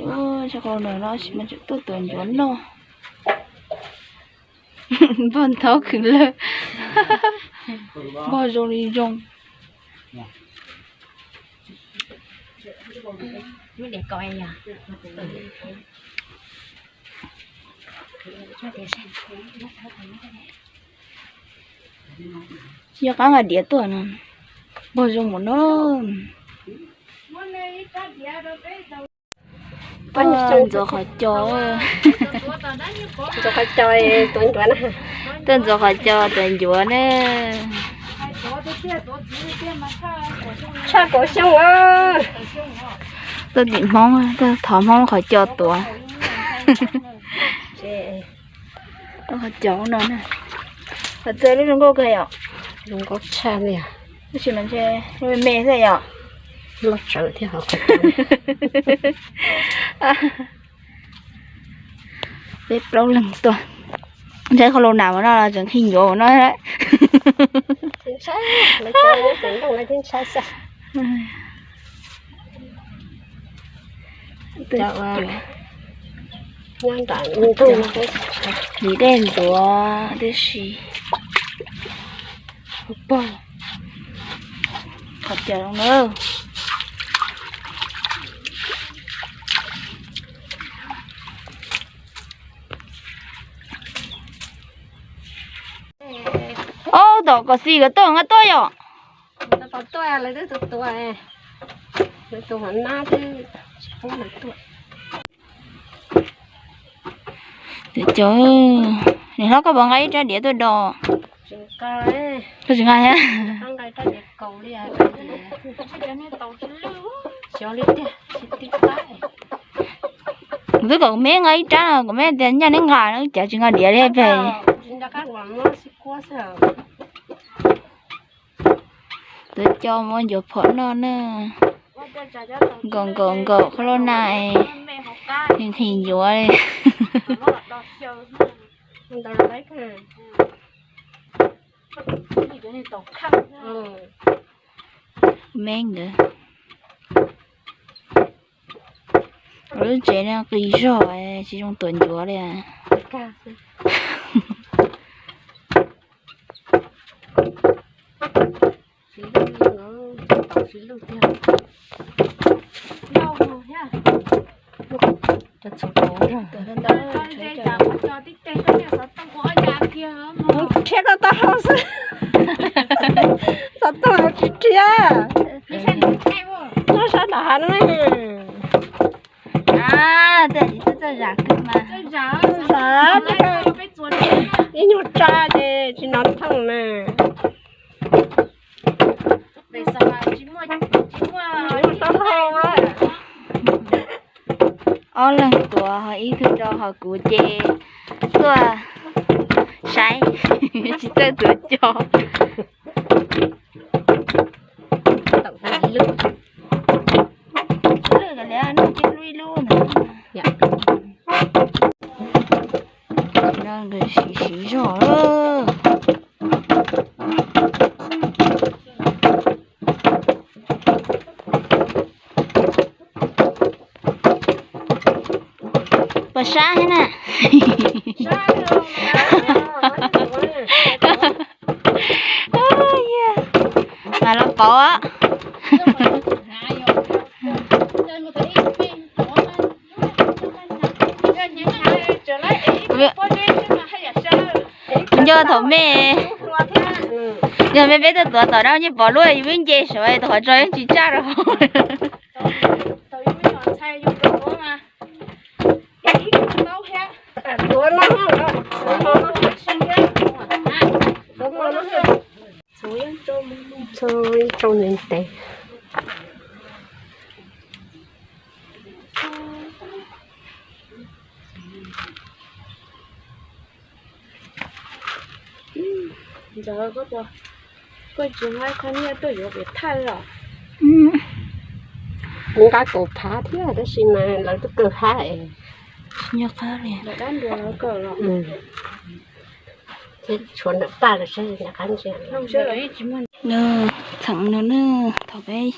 Ua, tsam qhov no no sis mas tseem tuaj tuav ncuav noj. Npog ntaub khwv lawm. Npog zoo li zoo. Tsis nco qab nqa diav tuaj no, npog zoo mus no. Tuaj ntxuav qhov cos, ntxuav qhov cos tuav ncuav na. Tuaj ntxuav qhov cos tuav ncuav na. Tshaj kuv xyoo. Tuaj tim Hmoob, tuaj thov Hmoob qhov cos tuav. Qhov cos no na. Qhov txawj lub zoo nkauj kawg yom. Zoo nkauj tshaj li. Tab sis mas ntshe me me xwb yom. Loj tsawv thiab hov. Peb plaub leeg tuaj. Ntshai qhov laus nas ua no los tseem khi ncuav ua no. Vim dej ntxuav tib si. Pog, qhov cos zoo na. Ob tom kom xis kom tuaj nqa tuaj yom. Lawv twb tuaj, lawv twb tuaj, lawv tus hov nab twb tsis pub lawv tuaj. Cov, niam hlob koj puas nqa ib rab diav tuaj do? Koj tsis nqa thiab? Kuv twb kom kuv me nqa ib rab no, kuv me tias nyaj neb nqa no, cas tsis nqa diav li pem. Tuav cos muab ncuav phom noj na. Nkaum nkaum nkaum qhov loj na, nqhis nqhis ncuav li. Me nkawd, lub tsev no qis zog tsis zoo tuav ncuav li. Rhiab koj taub hau xwb. Xov tooj tsis rhiab. Nyob sab nram hav no. Ib nyuag tsa ces tsis hnov thooj na. Ob leeg tuav ho ib tug rau ho kuv ces tuaj saib tsis txawj tuav cos. Lwj kav liam, noj ib lub ib lub ntawd. Siv siv zog. Puas sab thiab na? Mas los pauv. Nco thaum me, yog me peb tuaj tuav tom dab nyuag pov lub yus vib nce saum tau qhov tso yeej tsis tsaj rau hauv. Txhua ib tsoom ntev. Ntxawm, koj tsis nqa qhov nyiaj tuaj yuav pem thaj los? Kuv nqa kaum phav thiab tab sis mas lawv twb kawg hab es. Nyob qab li. Lawv dab ntuas lawv kawg los. Tshuav ntawm paj lawm saib nyob qab ntsia. Txheem no na, thaum peb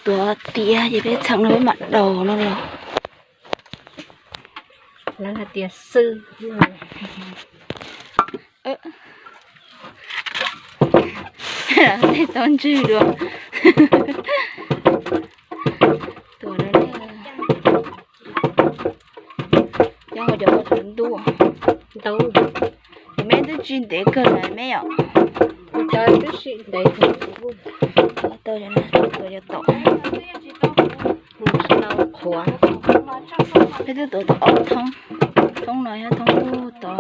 Tuav tiav ces peb txheem no peb mam daus no los. Lawv hais tias xwb. Tej tau ntswg dua. Tuav no, cov qhov cov qhov tsaus ntuj. Ntau. Ces meb twb tsis ntev kawg na meb yom. Cov twb tsis ntev. Tau cov no, tuav cov tom. Tsis tau qhuav. Peb twb tuav tau ob thoob, thoob no yog thoob ub tod.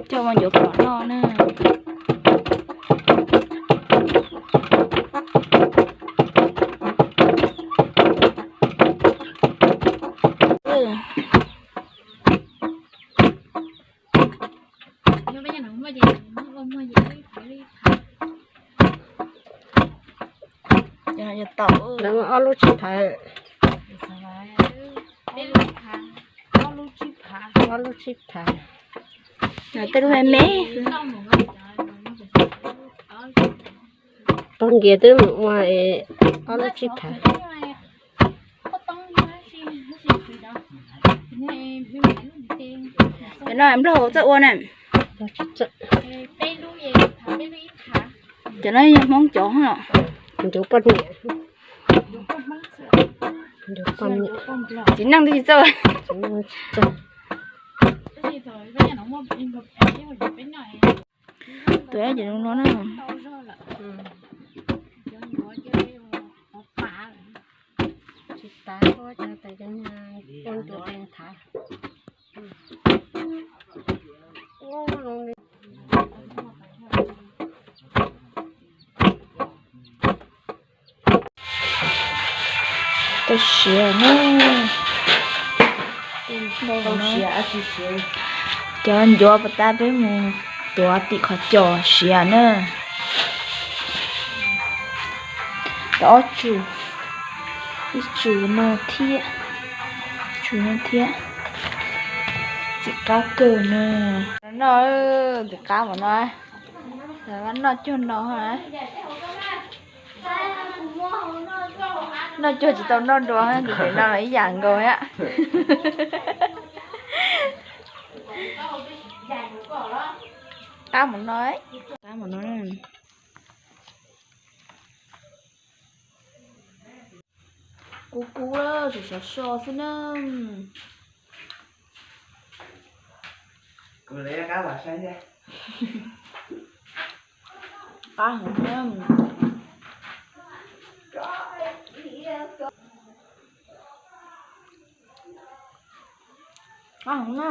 Coj mus ncuav pom noj na. Lawv ob lub tsib phav. Ob lub tsib phav. Tej lub me me. Pog nkias twb mus ua ob lub tsib phav. Cov no nplog txawj ua na. Cov no yog Hmoob cov os. Ncuav poj niam. Txiv neej twb tsis txawj. Tuav ces zoo no na. Tsis tas, ua cov tes cov nyuag ua ncuav tes nthav. Tau siav na. Cov ncuav pas tas peb mus tuav tim qhov cos siav na. Tau ob tsum, ib tsum no thiab, tsum no thiab. Ntxim qab kawg na. Noj, ntxim qab mas no. Noj cuag no, noj cuag tsis tau noj dua, ntxim pem no los ib yam nkaus thiab. Qab mus no, qab mus no. Kub kub lawm, tseem sov so xwb na. Qab heev na. Qab heev na.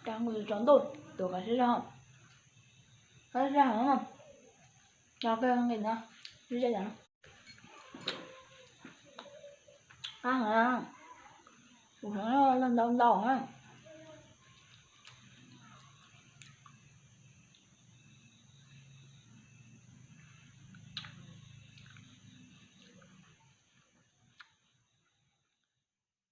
Cov nqus tsaus ntuj tuav kom sib zog, sib zog heev no. Cov kawg nqis no, sib zog no. Qab heev, tus heev los ntau ntau na.